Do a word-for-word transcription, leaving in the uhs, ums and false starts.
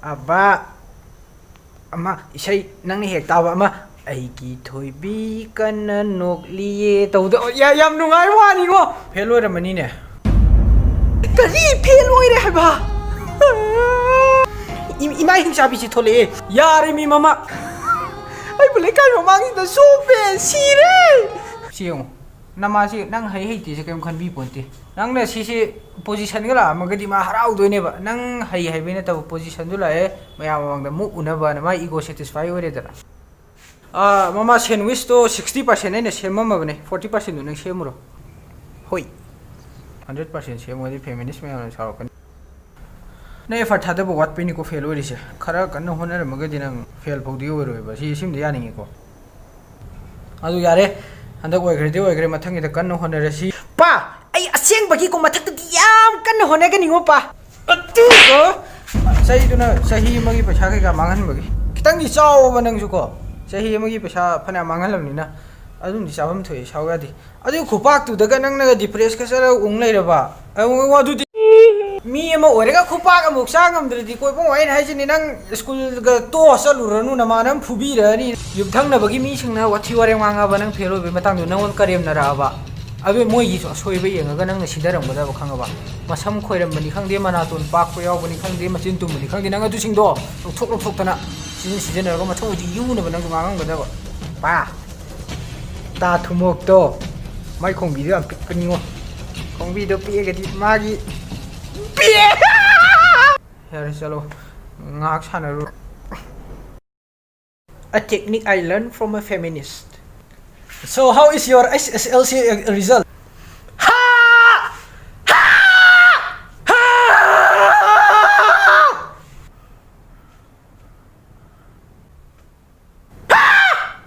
ꯑꯕ, ꯑꯃ ꯏꯁꯩ ꯅꯪꯅ ꯍꯦꯛ ꯇꯥꯕ ꯑꯃ, "ꯑꯩꯒꯤ ꯊꯣꯏꯕꯤ ꯀꯟꯅ ꯅꯣꯛꯂꯤꯌꯦ" ꯇꯧꯕꯗꯣ, ꯑꯣ, ꯌꯥ-, ꯌꯥꯝ ꯅꯨꯡꯉꯥꯏꯕ ꯋꯥꯅꯤꯉꯣ꯫ ꯐꯦꯜ ꯑꯣꯏꯔꯝꯃꯅꯤꯅꯦ꯫ ꯀꯔꯤ ꯐꯦꯜ ꯑꯣꯏꯔꯦ ꯍꯥꯏꯕ? ꯏ-, ꯏꯃꯥ ꯍꯤꯡꯆꯥꯕꯤꯁꯤ ꯊꯣꯛꯂꯛꯑꯦ꯫ ꯌꯥꯔꯦ ꯃꯤ ꯃꯃꯥ꯫ ꯑꯩꯕꯨ ꯂꯩꯀꯥꯏ ꯃꯃꯥꯡꯁꯤꯗ ꯆꯣꯞꯄꯦ, ꯁꯤꯔꯦ꯫ ꯁꯤ ꯌꯦꯡꯉꯨ꯫ ꯅꯃꯥꯁꯤ ꯅꯪ ꯍꯩ ꯍꯩꯇꯦꯁꯦ ꯀꯩꯝ ꯈꯟꯕꯤ ꯄꯣꯟꯇꯦ꯫ ꯅꯪꯅ ꯁꯤꯁꯦ ꯄꯣꯖꯤꯁꯟꯒ ꯂꯥꯛꯑꯝꯃꯒꯗꯤ ꯃꯥ ꯍꯔꯥꯎꯗꯣꯏꯅꯦꯕ꯫ ꯅꯪ ꯍꯩ ꯍꯩꯕꯩ ꯅꯠꯇꯕ ꯄꯣꯖꯤꯁꯟꯗꯨ ꯂꯥꯛꯑꯦ, ꯃꯌꯥꯝ ꯃꯃꯥꯡꯗ ꯃꯨꯛ ꯎꯅꯕꯅ ꯃꯥ ꯏꯒꯣ ꯁꯦꯇꯤꯁꯐꯥꯏ ꯑꯣꯏꯔꯦꯗꯅ꯫ ꯑꯥ, ꯃꯃꯥ, ꯁꯦꯟꯋꯤꯁꯇꯣ ꯁꯤꯛꯁꯇꯤ ꯄꯥꯔꯁꯦꯟ ꯑꯩꯅ ꯁꯦꯝꯃꯝꯃꯕꯅꯦ, ꯐꯣꯔꯇꯤ ꯄꯥꯔꯁꯦꯟꯗꯨ ꯅꯪ ꯁꯦꯝꯃꯨꯔꯣ꯫ ꯍꯣꯏ, ꯍꯟꯗ꯭ꯔꯦꯠ ꯄꯥꯔꯁꯦꯟ ꯁꯦꯝꯃꯨꯔꯗꯤ ꯐꯦꯃꯤꯅꯤꯁ ꯃꯌꯥꯝꯅ ꯁꯥꯎꯔꯛꯀꯅꯤ꯫ ꯅꯪ ꯑꯦꯐꯔꯠ ꯊꯥꯗꯕ ꯋꯥꯠꯄꯩꯅꯤꯀꯣ ꯐꯦꯜ ꯑꯣꯏꯔꯤꯁꯦ꯫ ꯈꯔ ꯀꯟꯅ ꯍꯣꯠꯅꯔꯝꯃꯒꯗꯤ ꯅꯪ ꯐꯦꯜ ꯐꯧꯗꯤ ꯑꯣꯏꯔꯣꯏꯕ꯫ ꯁꯤ ꯁꯤꯝꯗꯤ ꯌꯥꯅꯤꯡꯉꯤꯀꯣ꯫ ꯑꯗꯨ ꯌꯥꯔꯦ, ꯍꯟꯗꯛ ꯑꯣꯏꯈ꯭ꯔꯗꯤ ꯑꯣꯏꯈ꯭ꯔꯦ, ꯃꯊꯪꯒꯤꯗ ꯀꯟꯅ ꯍꯣꯠꯅꯔꯁꯤ꯫ ꯄꯥ, ꯑꯩ ꯑꯁꯦꯡꯕꯒꯤꯀꯣ ꯃꯊꯛꯇꯗꯤ ꯌꯥꯝ ꯀꯟꯅ ꯍꯣꯠꯅꯒꯅꯤꯉꯣ, ꯄꯥ꯫ ꯑꯗꯨꯒ ꯆꯍꯤꯗꯨꯅ ꯆꯍꯤ ꯑꯃꯒꯤ ꯄꯩꯁꯥ ꯀꯩꯀꯥ ꯃꯥꯡꯍꯟꯕꯒꯤ꯫ ꯈꯤꯇꯪꯗꯤ ꯆꯥꯎꯕ ꯅꯪꯁꯨꯀꯣ, ꯆꯍꯤ ꯑꯃꯒꯤ ꯄꯩꯁꯥ ꯐꯅꯌꯥꯝ ꯃꯥꯡꯍꯜꯂꯕꯅꯤꯅ꯫ ꯑꯗꯨꯝꯗꯤ ꯆꯥꯐꯝ ꯊꯣꯛꯑꯦ, ꯁꯥꯎ ꯌꯥꯗꯦ꯫ ꯑꯗꯨ ꯈꯨꯄꯥꯛꯇꯨꯗꯒ ꯅꯪꯅꯒ ꯗꯤꯄ꯭ꯔꯦꯁꯀ ꯆꯠꯂꯒ ꯎꯪ ꯂꯩꯔꯕ? ꯑ, ꯑꯗꯨꯗꯤ ꯃꯤ ꯑꯃ ꯑꯣꯏꯔꯒ ꯈꯨꯄꯥꯛ ꯑꯃꯨꯛ ꯆꯥ ꯉꯝꯗ꯭ꯔꯗꯤ, ꯀꯣ ꯏꯕꯨꯡꯉꯣ, ꯑꯩꯅ ꯍꯥꯏꯁꯤꯅꯤ, ꯅꯪ ꯁ꯭ꯀꯨꯜꯒ ꯇꯣꯛꯑ ꯆꯠꯂꯨꯔꯅꯨ, ꯅꯃꯥꯟꯅꯕ ꯐꯨꯕꯤꯔꯅꯤ꯫ ꯌꯨꯝꯊꯪꯅꯕꯒꯤ ꯃꯤꯁꯤꯡꯅ ꯋꯥꯊꯤ ꯋꯥꯔꯦꯡ ꯉꯥꯡꯉꯕ, ꯅꯪ ꯐꯦꯜ ꯑꯣꯏꯕꯩ ꯃꯇꯥꯡꯗꯣ ꯅꯪꯉꯣꯟꯗ ꯀꯔꯦꯝꯅꯔꯛꯑꯕ? ꯑꯗꯨ ꯃꯣꯏꯒꯤꯁꯨ ꯑꯁꯣꯏꯕ ꯌꯦꯡꯉꯒ ꯅꯪꯅ ꯁꯤꯗꯔꯝꯒꯗꯕ, ꯈꯪꯉꯕ? ꯃꯁꯝ ꯈꯣꯏꯔꯝꯕꯅꯤ ꯈꯪꯗꯦ, ꯃꯅꯥꯇꯣꯟ ꯄꯥꯛꯄ ꯌꯥꯎꯕꯅꯤ ꯈꯪꯗꯦ, ꯃꯆꯤꯟ ꯇꯨꯝꯕꯅꯤ ꯈꯪꯗꯦ, ꯅꯪ ꯑꯗꯨꯁꯤꯡꯗꯣ ꯂꯧꯊꯣꯛ ꯂꯧꯊꯣꯛꯇꯅ ꯁꯤꯖꯤꯟ ꯁꯤꯖꯤꯟꯅꯔꯒ ꯃꯊꯪꯗꯤ ꯌꯨꯅꯕ ꯅꯪꯁꯨ ꯉꯥꯡꯉꯝꯒꯗꯕ꯫ ꯄꯥ! ꯇꯥ ꯊꯨꯝꯃꯣꯛꯇꯣ꯫ ꯃꯥꯏ ꯈꯣꯡꯕꯤꯗꯣ ꯌꯥꯝ ꯄꯤꯛꯄꯅꯤꯉꯣ꯫ ꯈꯣꯡꯕꯤꯗꯣ ꯄꯤꯛꯑꯒꯗꯤ ꯃꯥꯒꯤ ꯄꯤꯛꯑꯦ! ꯌꯥꯔꯦ, ꯆꯠꯂꯣ꯫ ꯉꯥꯏꯍꯥꯛ ꯁꯥꯟꯅꯔꯨ꯫ A technique I learned from a feminist. So, how is your S S L C result?